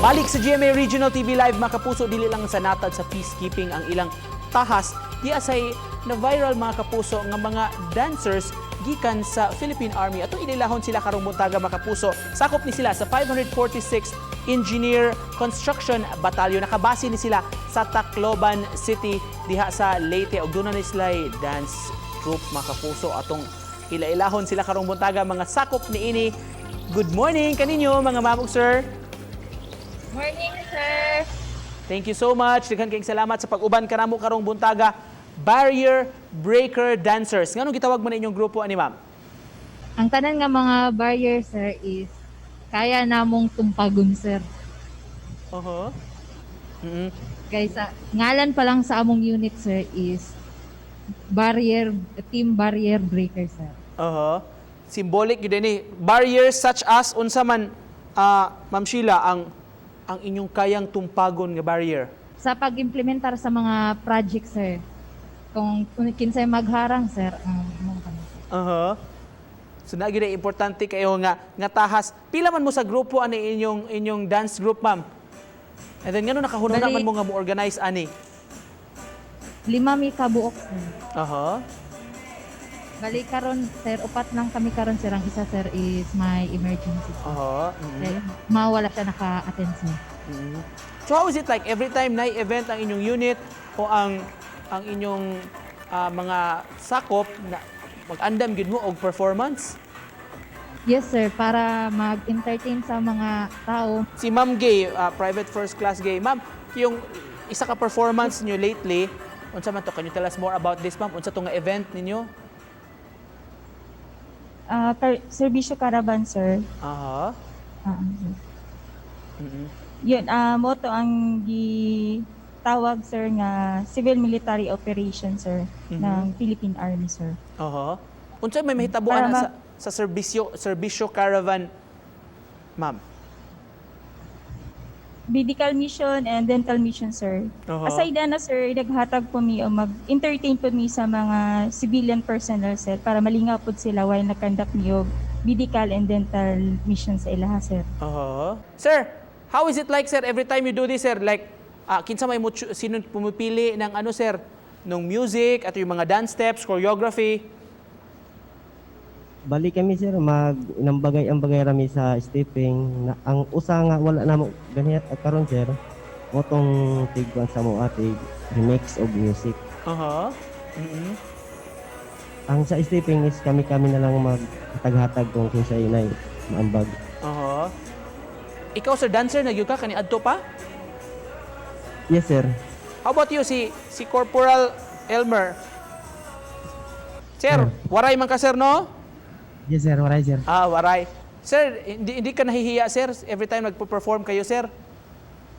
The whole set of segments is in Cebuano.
Balik sa GMA Regional TV Live, mga kapuso, dili lang sa natad sa peacekeeping ang ilang tahas, di asay na viral, mga kapuso, nga mga dancers gikan sa Philippine Army. Ato inilahon sila karong buntaga, mga kapuso. Sakop ni sila sa 546 Engineer Construction Battalion. Nakabase ni sila sa Tacloban City diha sa Leyte ug duna ni sila dance troupe, mga kapuso. Atong ila-ilahon sila karong buntaga, mga sakop ni ini. Good morning kaninyo, mga ma'am ug sir. Morning, sir. Thank you so much. Daghan kayong salamat sa pag-uban kanamo karong buntaga. Barrier Breaker Dancers. Nganong gitawag mo na inyong grupo ani, ma'am? Ang tanan nga mga barrier, sir, is kaya namong tumpagon, sir. Kaysa ngalan pa lang sa among unit, sir, is barrier team barrier breaker, sir. Symbolic gyud ni. Barriers such as unsa man, Ma'am Sheila, ang inyong kayang tumpagon nga barrier? Sa pag-implementar sa mga project, sir. Kung kinsay magharang, sir, ang among kami. So na gyud ay importante kayo nga tahas. Pila man mo sa grupo ani inyong dance group, ma'am? And then ngano nakahuna man mo nga mo organize ani? 5 mi kabuok, sir. Bali karon, sir, upat lang kami karon, sir. Ang isa, sir, is may emergency, sir. Kaya mawala siya naka-attend, sir. So how is it like every time na event ang inyong unit o ang inyong mga sakop na mag-andam gyud mo og performance? Yes, sir, para mag-entertain sa mga tao. Si Ma'am Gay, Private First Class Gay. Ma'am, yung isa ka performance niyo lately, unsa man to? Can you tell us more about this, ma'am? Unsa to nga event ninyo? Serbisyo caravan, sir. Sir. Yun, mo to ang gitawag, sir, nga civil military operation, sir, ng Philippine Army, sir. Unsa may mahitabuan Para na sa serbisyo caravan, ma'am? Medical mission and dental mission, sir. Aside na, sir, naghatag po mi o mag-entertain po mi sa mga civilian personnel, sir, para malingaw po sila while nag-conduct mi og medical and dental mission sa ilaha, sir. Sir, how is it like, sir, every time you do this, sir? Like, kinsa may mo, sino pumipili ng ano, sir? Nung music at yung mga dance steps, choreography? Bali kami, sir, mag inambagay ang bagay rami sa stepping na ang usa nga wala namo ganit at karon, sir, motong tigwan sa mo tig remix og music. Ang sa stepping is kami-kami na lang maghatag-hatag kung kinsa inay maambag. Ikaw, sir, dancer na gyud ka kani adto pa? Yes, sir. How about you, si Corporal Elmer? Sir, waray man ka, sir, no? Yes, sir, waray, sir. Ah, waray. Sir, hindi ka nahihiya, sir, every time nagpo-perform kayo, sir?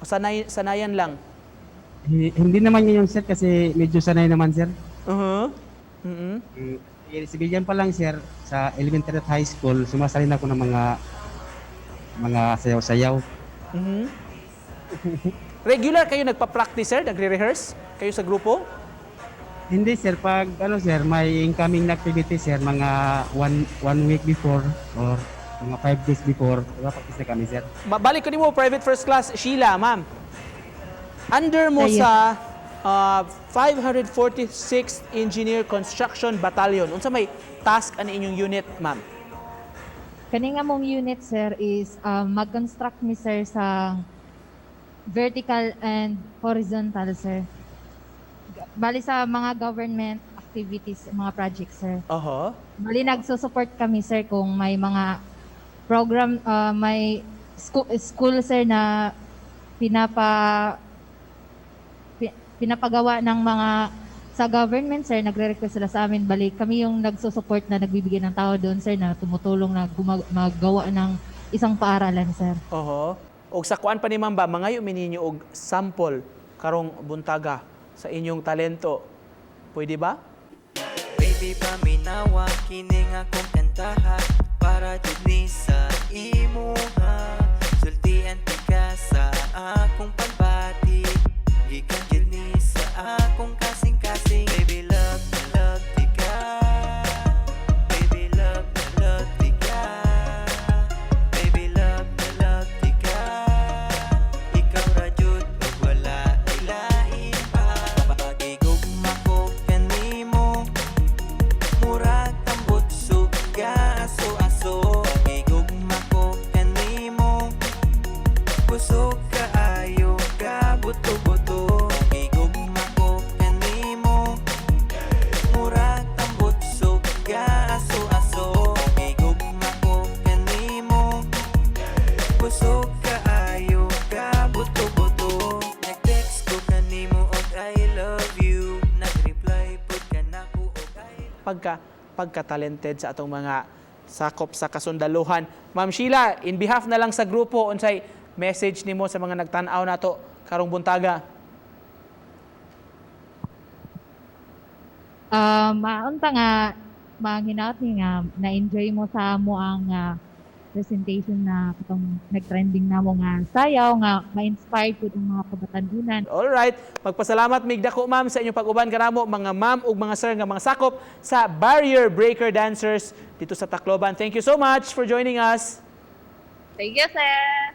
O sanayan lang? Hindi naman yun, sir, kasi medyo sanay naman, sir. Civilian pa lang, sir, sa elementary at high school, sumasali na ako ng mga sayaw-sayaw. Regular kayo nagpa-practice, sir? Nagre-rehearse kayo sa grupo? Hindi, sir, pag ano, sir, may incoming na activity, sir, mga one week before or mga 5 days before, nagpa-practice na kami, sir. Balik ko nimo, Private First Class Sheila, ma'am. Under mo Ayun. sa 546th Engineer Construction Battalion. Unsa may task ani inyong unit, ma'am? Kani nga mong unit, sir, is mag-construct mi, sir, sa vertical and horizontal, sir. Bali sa mga government activities, mga projects, sir. Bali nagsusupport kami, sir, kung may mga program, may school, sir, na pinapagawa ng mga sa government, sir, nagre-request sila sa amin. Bali, kami yung nagsusupport na nagbibigay ng tao doon, sir, na tumutulong na maggawa ng isang paaralan, sir. Oho. Og sa kuan pa ni ma'am ba, mangayo mi ninyo og sample karong buntaga sa inyong talento. Pwede ba? Baby, paminawa kining akong kantaha para jud ni sa imuha. Sultian tika sa akong pagbati, gikan jud ni sa akong kasing-kasing. Baby, love na love tika. Baby, love na love tika. Baby, love na love tika. Aso-aso. Gigugma ko kanimo, kusog kaayo ka buto-buto. Gigugma ko kanimo, murag tambutsog ka aso-aso. Gigugma ko kanimo, kusog kaayo ka buto-buto. Nag-text ko kanimo og "I love you." Nag-reply pud ka nako og "I" Pagka talented sa atong mga sakop sa kasundaluhan. Ma'am Sheila, in behalf na lang sa grupo, unsay message nimo sa mga nagtan-aw nato karong buntaga? Maunta nga manghinaot ni nga na-enjoy mo sa amo ang presentation na katong nag-trending namo nga sayaw nga ma-inspired pud ang mga kabatan-unan. All right. Magpasalamat mig dako, ma'am, sa inyong pag-uban kanamo, mga ma'am ug mga sir nga mga sakop sa Barrier Breaker Dancers dito sa Tacloban. Thank you so much for joining us. Thank you, sir.